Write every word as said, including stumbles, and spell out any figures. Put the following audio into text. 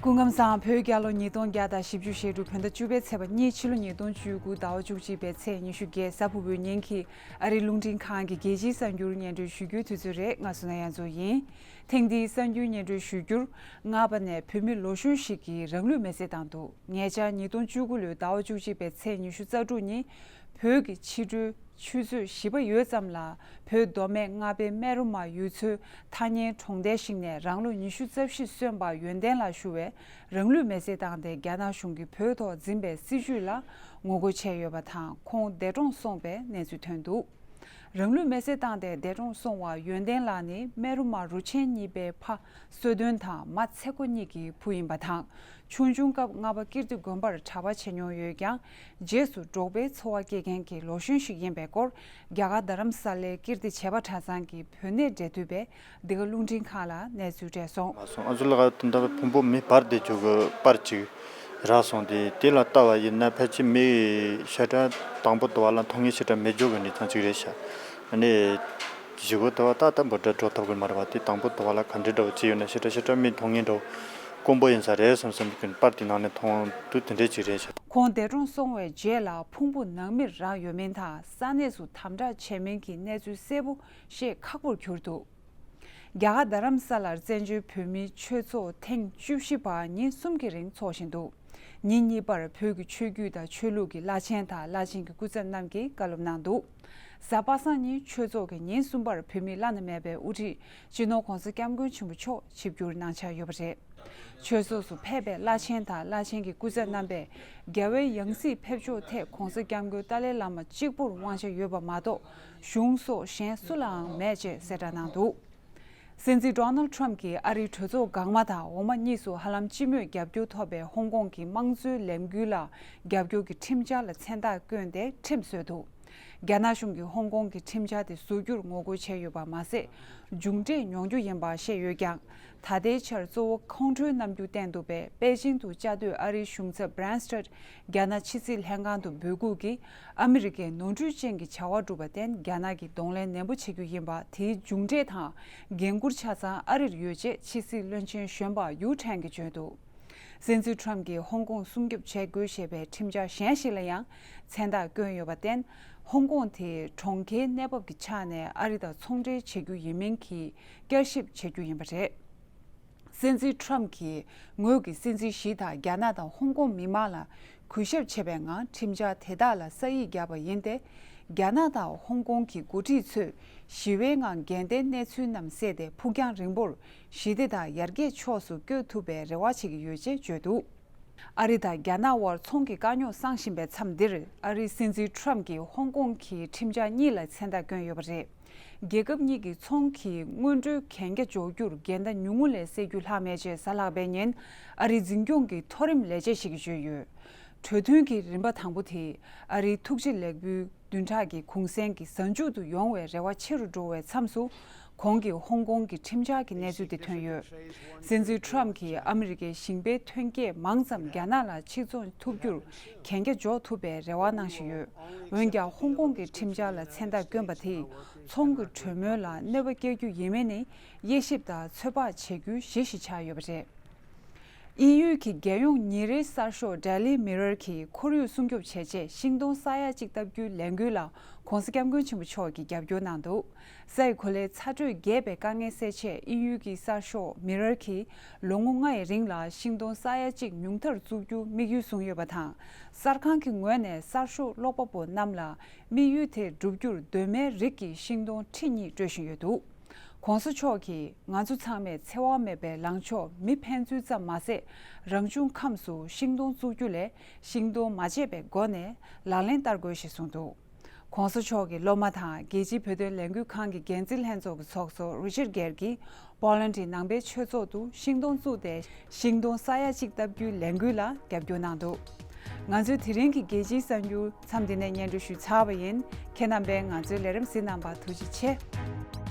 སྐུ་ཁམས་བཟང་། བོད་རྒྱལ་ལོ་ཉིས་སྟོང་བརྒྱ་དང་བཞི་བཅུ་ཞེ་དྲུག་བོད་ཟླ་བཅུ་པའི་ཚེས་པ་གཉིས། ཕྱི་ལོ་ཉིས་སྟོང་བཅུ་དགུ་ཟླ་བ་བཅུ་གཅིག་པའི་ཚེས་ཉི་ཤུ་བརྒྱད། གཟའ་ཕུར་བུའི་ཉིན་གྱི་ཨ་རིའི་རླུང་འཕྲིན་ཁང་གི་རྒྱལ་སྤྱིའི་གསར་འགྱུར་སྙན་སྒྲོན་ཞུ་རྒྱུའི་དུས་ཚོད་རེད། ང་བསོད་ནམས་དབྱངས་མཚོ་ཡིན། ཐེངས་འདིའི་གསར་འགྱུར་སྙན་སྒྲོན་ཞུ་རྒྱུར། སྔགས་པ་ནས་བོད་མི་ལོ་གཞོན་ཞིག་གིས་རང་ལུས་མེར་སྲེག་བཏང་འདུག་ཉེ་ཆར་ཉིས་སྟོང་བཅུ་དགུ་ལོའི་ཟླ་བ་བཅུ་གཅིག་པའི་ཚེས་ཉི་ཤུ་རྩ་དྲུག་ཉིན། བོད་ཀྱི་ཕྱི་དྲོའི་ཆུ་ཚོད་བཞི་པ་ཡོལ་ཙམ་ལ། བོད་མདོ་སྨད་རྔ་པའི་སྨན་རུ་མ་ཡུལ་ཚོའི་ཐག་ཉེའི་གྲོང་རྡལ་ཞིག་ནས་རང་ལོ་ཉི་ཤུ་རྩ་བཞི་སོན་པ་ཡོན་ཏན་ལགས་ཞུ་བས་རང་ལུས་མེར་སྲེག་བཏང་སྟེ། རྒྱ་ནག་གཞུང་གིས་བོད་ཐོག་འཛིན་པའི་སྲིད་བྱུས་ལ་ངོ་རྒོལ་བྱས་ཡོད་པ་དང་། ཁོང་འདས་གྲོངས་སོང་བའི་གནས་ཚུལ་ཐོན་འདུག་རང་ལུས་མེར་སྲེག་བཏང་སྟེ་འདས་གྲོངས་སོང་བ་ཡོན་ཏན་ལགས་ནི་སྨན་རུ་མ་རུ་ཆེན་གཉིས་པའི་ཕ་བསོད་དོན་དང་མ་ཚེ་ཁོ་གཉིས་ཀྱི་བུ་ཡིན་པ་དང་། ཆུང་ཆུང་སྐབས་རྔ་པ་ཀིརྟི་དགོན་པར་གྲྭ་པ་བྱས་མྱོང་ཡོད་ཀྱང་། རྗེས་སུ་འབྲོག་པའི་འཚོ་བ་སྐྱེལ་མཁན་གྱི་ལོ་གཞོན་ཞིག་ཡིན་པའི་སྐོར། རྒྱ་གར་རྡ་རམ་ས་ལའི་ཀིརྟི་བྱེས་པ་གྲྭ་ཚང་གི་བོད་གནས་འབྲེལ་མཐུད་པས་འདི་ག་རླུང་འཕྲིན་ཁང་ལ་གནས་ཚུལ་སྤྲད་སོང་། མ་སོང་། ཨ་ཚོ་ལ་ག་དུ་འདབ་ཕུང་པོ་མེ་འབར་དེ་འཇུག་གི་པར་ཅིག་རག་སོང་། དེ་དེ་ལ་ལྟ་བ་ཡིན་ན་ཕལ་ཆེར་མི་ཤ་ཁྲག་དང་པོ་དུ་བ་ལ་མཐོང་ངེས་ཤ་ཁྲག་མེ་འཇོག་གི་གནས་སྟངས་ཅིག་རེད་ཤག་ཨ་ནི་བཞི་པོ་དུ་བ་ཏག་ཏག་འབོར་འདྲ་འགྲོ་ཐུབ་གི་མ་རེད་པ། དེ་དང་པོ་དུ་བ་ལ་ག་འདྲ་འདྲ་བོ་ཅིག་ཡོད་ན་ཤ་ཁྲག་ཤ་ཁྲག་མེ་མཐོང་ངེས་འདྲ་བོ་དཀོན་པོ་ཡིན་ས་རེད་བསམ་བསམ་གི་པར་དེ་ནང་ནས་མཐོང་དུས་དེ་འདྲས་ཅིག་རེད་ཤག་ཁོང་འདས་གྲོངས་སོང་བའི་རྗེས་ལ་ཕུང་པོ་ནང་མིར་རག་ཡོད་མིན་དང་ས་གནས་སུ་དམ་དྲག་བྱས་མིན་གྱི་གནས་ཚུལ་གསལ་པོ་ཤེས་ཁག་པོར་གྱུར་འདུག་རྒྱ་གར་རྡ་རམ་ས་ལར་བཙན་བྱོལ་བོད་མིའི་ཆོས་ཚོགས་ཐེངས་བཅུ་བཞི་པ་ཉིན་གསུམ་གྱི་རིང་འཚོགས་བཞིན་འདུག་ཉིན་གཉིས་པར་བོད་ཀྱི་ཆོས་བརྒྱུད་དང་ཆོས་ལུགས་ཀྱི་བླ་ཆེན་དང་བླ་ཆེན་གྱི་སྐུ་ཚབ་རྣམས་ཀྱིས་བཀའ་སློབ་གནང་འདུག་གཟའ་པ་སངས་ཉིན་ཆོས་ཚོགས་ཀྱིས་ཉིན་གསུམ་པར་བོད་མིའི་བླ་ན་མེད་པའི་དབུ་ཁྲིད་སྤྱི་ནོར་༧གོང་ས་༧སྐྱབས་མགོན་ཆེན་པོ་མཆོག་ཆིབས་བསྒྱུར་གནང་འཆར་ཡོད་པ་རེད། ཆོས་ཚོགས་སུ་ཕེབས་པའི་བླ་ཆེན་དང་བླ་ཆེན་གྱི་སྐུ་ཚབ་རྣམ་པས་རྒྱལ་བའི་ཡང་སྲིད་ཕེབས་ཕྱོགས་ཐད་༧གོང་ས་༧སྐྱབས་མགོན་ཏཱ་ལའི་བླ་མ་གཅིག་པུར་དབང་ཆ་ཡོད་པ་མ་གཏོགས་གཞུང་སོགས་གཞན་སུ་ལའང་མེད་ཅེས་གསལ་བསྒྲགས་གནང་འདུག་སྲིད་འཛིན་ཌོ་ནལ་ཊམ་གྱིས་ཨ་རིའི་གྲོས་ཚོགས་འགག་མ་དང་འོག་མ་གཉིས་སུ་ཧ་ལམ་སྤྱི་མོས་རྒྱབ་སྐྱོར་ཐོབ་པའི་ཧོང་ཀོང་གི་དམངས་གཙོའི་ལས་འགུལ་ལ་རྒྱབ་སྐྱོར་གྱི་ཁྲིམས་འཆར་ལ་མཚན་རྟགས་བསྐྱོན་ཏེ་ཁྲིམས་བཟོས་འདུག་རྒྱ་ནག་གཞུང་གིས་ཧོང་ཀོང་གི་ཁྲིམས་འཆར་དེ་བཟོ་རྒྱུར་ངོ་རྒོལ་བྱས་ཡོད་པ་མ་ཟད། མཇུག་འབྲས་མྱོང་རྒྱུ་ཡིན་པ་བཤད་ཡོད་ཀྱང་། ད་ལྟའི་ཆར་གཙོ་བོ་ཁོང་ཁྲོའི་རྣམ་འགྱུར་བསྟན་འདུག་པས། པེ་ཅིང་དུ་བཅའ་སྡོད་ཨ་རིའི་གཞུང་ཚབ་Branstad རྒྱ་ནག་ཕྱི་སྲིད་ལྷན་ཁང་དུ་འབོད་འགུག་གིས། ཨ་མི་རི་ཀས་ནོར་འཁྲུལ་ཅན་གྱི་བྱ་བ་བསྒྲུབས་པར་བརྟེན། རྒྱ་ནག་གིས་གདོང་ལེན་ནན་པོ་བྱེད་རྒྱུ་ཡིན་པ། དེའི་མཇུག་འབྲས་དང་འགན་འཁུར་ཆ་ཚང་ཨ་རིར་ཡོད་ཅེས་ཕྱི་སྲིད་བློན་ཆེན་གཞོན་པ་ཡུའུ་ཁྲེང་གིས་བརྗོད་འདུག་སྲིད་འཛིན་ཊམ་གྱིས་ཧོང་ཀོང་སྲུང་སྐྱོབ་བྱེད་དགོས་ཞེས་པའི་ཁྲིམས་འཆར་གཞན་ཞིག་ལ་ཡང་མཚན་རྟགས་བསྐྱོན་ཡོད་པར་བརྟེན། ཧོང་ཀོང་དེ་གྲོང་ཁྱེར་གནས་བབ་ཀྱི་ཆ་ནས་ཨ་རི་དང་ཚོང་འབྲེལ་བྱེད་རྒྱུ་ཡིན་མིན་གྱི་བསྐྱར་ཞིབ་བྱེད་རྒྱུ་ཡིན་པ་རེད། སྲིད་འཛིན་ཊམ་གྱིས་ངོས་ཀྱི་སྲིད་འཛིན་བཞི་དང་རྒྱ་ནག་དང་ཧོང་ཀོང་མི་མང་ལ་གུས་ཞབས་བྱེད་པའི་ངང་ཁྲིམས་འཆར་དེ་དག་ལ་ས་ཡིག་བརྒྱབ་པ་ཡིན་ཏེ། རྒྱ་ནག་དང་ཧོང་ཀོང་གི་འགོ་ཁྲིད་ཚོས་ཞི་བའི་ངང་འགལ་ཟླའི་གནས་ཚུལ་རྣམས་བསལ་ཏེ། ཕུགས་རྒྱང་རིང་པོར་ཞི་བདེ་དང་ཡར་རྒྱས་ཕྱོགས་སུ་བསྐྱོད་ཐུབ་པའི་རེ་བ་བྱེད་ཀྱི་ཡོད་ཅེས་བརྗོད་འདུག་ཨ་རི་དང་རྒྱ་ནག་དབར་ཚོང་གི་དཀའ་རྙོག་སངས་བཞིན་པའི་མཚམས་འདིར། ཨ་རིའི་སྲིད་འཛིན་ཊམ་གྱིས་ཧོང་ཀོང་གི་ཁྲིམས་འཆར་གཉིས་ལ་མཚན་རྟགས་བསྐྱོན་ཡོད་པ་རེད། རྒྱལ་ཁབ་གཉིས་ཀྱི་ཚོང་གི་སྔོན་འགྲོའི་གན་རྒྱ་འཇོག་རྒྱུར་འགལ་ཟླ་ཉུང་ངུ་ལས་སེལ་རྒྱུ་ལྷག་མེད་ཅེས་གཟའ་ལྷག་པའི་ཉིན་ཨ་རིའི་འཛིན་སྐྱོང་གི་མཐོ་རིམ་ལས་བྱེད་ཞིག་གིས་བརྗོད་ཡོད། གྲོས་མཐུན་གྱི་རིམ་པ་དང་པོ་དེས་ཨ་རིའི་ཐུགས་རྗེ་ལེགས་འབུལ་བདུན་ཕྲག་གི་གུང་གསེང་གི་གཟའ་མཇུག་ཏུ་ཡོང་བའི་རེ་བ་ཆེ་རུ་འགྲོ་བའི་མཚམས་སུ། གོང་གི་ཧོང་ཀོང་གི་ཁྲིམས་འཆར་གྱི་གནས་ཚུལ་དེ་ཐོན་ཡོད། སྲིད་འཛིན་ཊམ་གྱིས་ཨ་མི་རི་ཀའི་ཞིང་པའི་ཐོན་སྐྱེད་མང་ཙམ་རྒྱ་ནག་ལ་ཕྱིར་ཚོང་ཐུབ་རྒྱུར་གན་རྒྱ་འཇོག་ཐུབ་པའི་རེ་བ་གནང་བཞིན་ཡོད། འོན་ཀྱང་། ཧོང་ཀོང་གི་ཁྲིམས་འཆར་ལ་མཚན་རྟགས་བསྐྱོན་པ་དེས་ཚོང་གི་གྲོས་མོལ་ལ་གནོད་པ་སྐྱེལ་རྒྱུ་ཡིན་མིན་ནི་དབྱེ་ཞིབ་དང་ཚོད་དཔག་བྱེད་རྒྱུའི་གཞི་ཞིག་ཆགས་ཡོད་པ་རེད། དབྱིན་ཡུལ་གྱི་རྒྱལ་ཡོངས་ཉིན་རེའི་གསར་ཤོག་Daily Mirror གྱིས་ཁོར་ཡུག་སྲུང་སྐྱོབ་བྱེད་ཆེད་ཤིང་སྡོང་ས་ཡ་གཅིག་བཏབ་རྒྱུའི་ལས་འགུལ་ལ་༧གོང་ས་༧སྐྱབས་མགོན་ཆེན་པོ་མཆོག་གིས་རྒྱབ་སྐྱོར་གནང་འདུག་སའི་གོ་ལའི་ཚ་དྲོད་རྒྱས་པའི་དཀའ་ངལ་སེལ་ཆེད། དབྱིན་ཡུལ་གྱི་གསར་ཤོག་Mirror གྱིས་ལོ་ངོ་ལྔ་ཡི་རིང་ལ་ཤིང་སྡོང་ས་ཡ་གཅིག་ཉུང་མཐར་བཙུགས་རྒྱུ་དམིགས་ཡུལ་བཟུང་ཡོད་པ་དང་། གསར་ཁང་གི་ངོས་ནས་གསར་ཤོག་ཀློག་པ་པོ་རྣམས་ལ་དམིགས་ཡུལ་དེ་བསྒྲུབ་རྒྱུར་གདོད་མའི་རིགས་ཀྱི་ཤིང་སྡོང་ཁྲི་གཉིས་སྤྲོད་བཞིན་ཡོད་འདུག ༸གོང་ས་མཆོག་གིས། ང་ཚོ་ཚང་མས་འཚེ་བ་མེད་པའི་ལངས་ཕྱོགས་མི་ཕན་ཚུན་ཙམ་མ་ཟད། རང་བྱུང་ཁམས་སུ་ཤིང་སྡོང་བཙུགས་རྒྱུ་ལས་ཤིང་སྡོང་མ་བཅད་པའི་སྒོ་ནས་ལག་ལེན་བསྟར་དགོས་ཞེས་གསུངས་འདུག ༸གོང་ས་མཆོག་གི་སློབ་མ་དང་རྒྱལ་སྤྱིའི་བོད་དོན་ལས་འགུལ་ཁང་གི་འགན་འཛིན་ལྷན་ཚོགས་ཀྱི་ཚོགས་གཙོ་རི་ཅར་གྷེར་གྱིས་པོ་ལན་ཌིའི་ནང་པའི་ཆོས་ཚོགས་དུ་ཤིང་སྡོང་བཙུགས་ཏེ། ཤིང་སྡོང་ས་ཡ་གཅིག་བཏབ་རྒྱུའི་ལས་འགུལ་ལ་རྒྱབ་སྐྱོར་གནང་འདུག་ང་ཚོའི་དེ་རིང་གི་རྒྱལ་སྤྱིའི་གསར་འགྱུར་མཚམས་འདི་ནས་སྙན་སྒྲོན་ཞུས་ཚར་བ་ཡིན། ཁྱེད་རྣམ་པས་ང་ཚོའི་ལས་རིམ་གཟིགས་གནང་བར་ཐུགས་རྗེ་ཆེ།